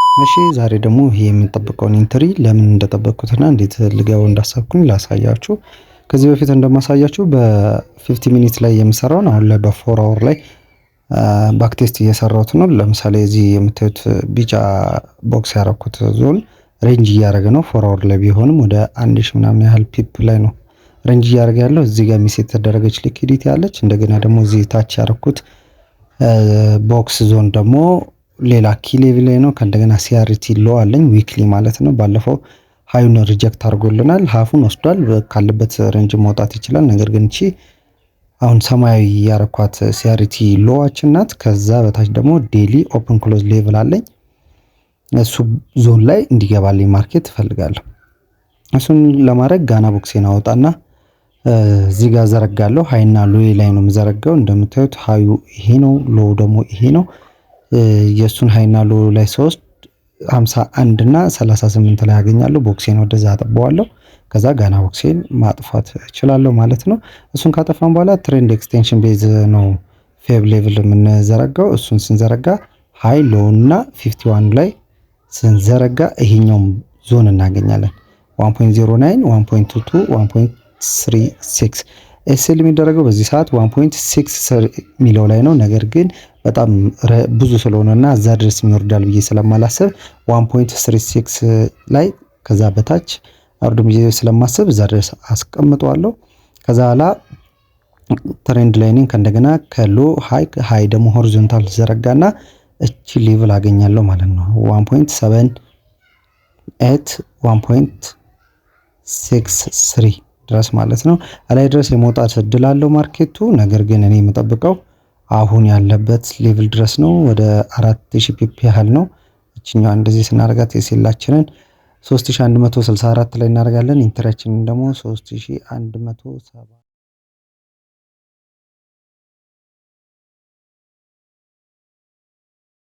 እሺ፣ ዛሬ ደግሞ ይሄ የምንጠብቀውን entry ለምን እንደጠበቅኩትና እንዴት ልገባው እንዳሰብኩኝ ላሳያችሁ። ከዚህ በፊት እንደማሳያችሁ በ50 minute ላይ የምሰራውን አሁን ላይ በ 4 hour ላይ backtest እየሰራሁት ነው። ለምሳሌ እዚህ የምታዩት ቢጫ box ያረኩት zone range እያደረገ ነው። 4 hour ላይ ቢሆንም ወደ 1000 ምናምን ያህል pip ላይ ነው range እያደረገ ያለው። እዚህ ጋር miss የተደረገች liquidity አለች። እንደገና ደግሞ እዚህ ታች ያረኩት box zone ደግሞ ሌላ key level ላይ ነው። ከእንደገና CRT low አለኝ፣ weekly ማለት ነው። ባለፈው high ኡን reject አድርጎልናል። Half ኡን ወስዷል። ካለበት range መውጣት ይችላል። ነገር ግን እቺ አሁን ሰማያዊ ያረኳት CRT low ዋችን ናት። ከዛ በታች ደግሞ daily open close level አለኝ። እሱ ዞን ላይ እንዲገባልኝ market እፈልጋለሁ። እሱን ለማድረግ ጋና box ኤን አወጣና እዚህ ጋር ዘረጋለሁ። High ና low ላይ ነው የምዘረጋው። እንደምታዩት high ኡ ይሄ ነው፣ low ደግሞ ይሄ ነው። የእሱን high ና low ላይ 3 51 እና 38 ላይ ያገኛለሁ። Box ኤን ወደዛ አጥበዋለሁ። ከዛ ጋና box ኤን ማጥፋት እችላለሁ ማለት ነው። እሱን ካጠፋን በኋላ trend extension base ነው fib level የምንዘረጋው። እሱን ስንዘረጋ high፣ low እና 51 ላይ ስንዘረጋ ይሄኛውም ዞን እናገኛለን። 1.09፣ 1.22፣ 1.36። SL የሚደረገው በዚህ ሰዓት 1.6 የሚለው ላይ ነው። ነገር ግን በጣም ብዙ ስለሆነ እና እዛ ድረስ የሚወርዳል ብዬ ስለማላስብ 1.36 ላይ፣ ከዛ በታች አውርድም ብዬ ስለማስብ እዛ ድረስ አስቀምጠዋለሁ። ከዛ በኋላ trend line ን ከእንደገና ከ low high፣ high ደግሞ horizontal ዘረጋና እቺ level አገኛለሁ ማለት ነው። 1.78፣ 1.63 ድረስ ማለት ነው። ላይ ድረስ የመውጣት እድል አለው market ኡ። ነገር ግን እኔ የምጠብቀው አሁን ያለበት level ድረስ ነው። ወደ 4000 pip ያህል ነው። እችኛዋ እንደዚህ ስናደርጋት SL ኣችንን 3164 ላይ እናደርጋለን። Entry ያችንን ደግሞ 3170።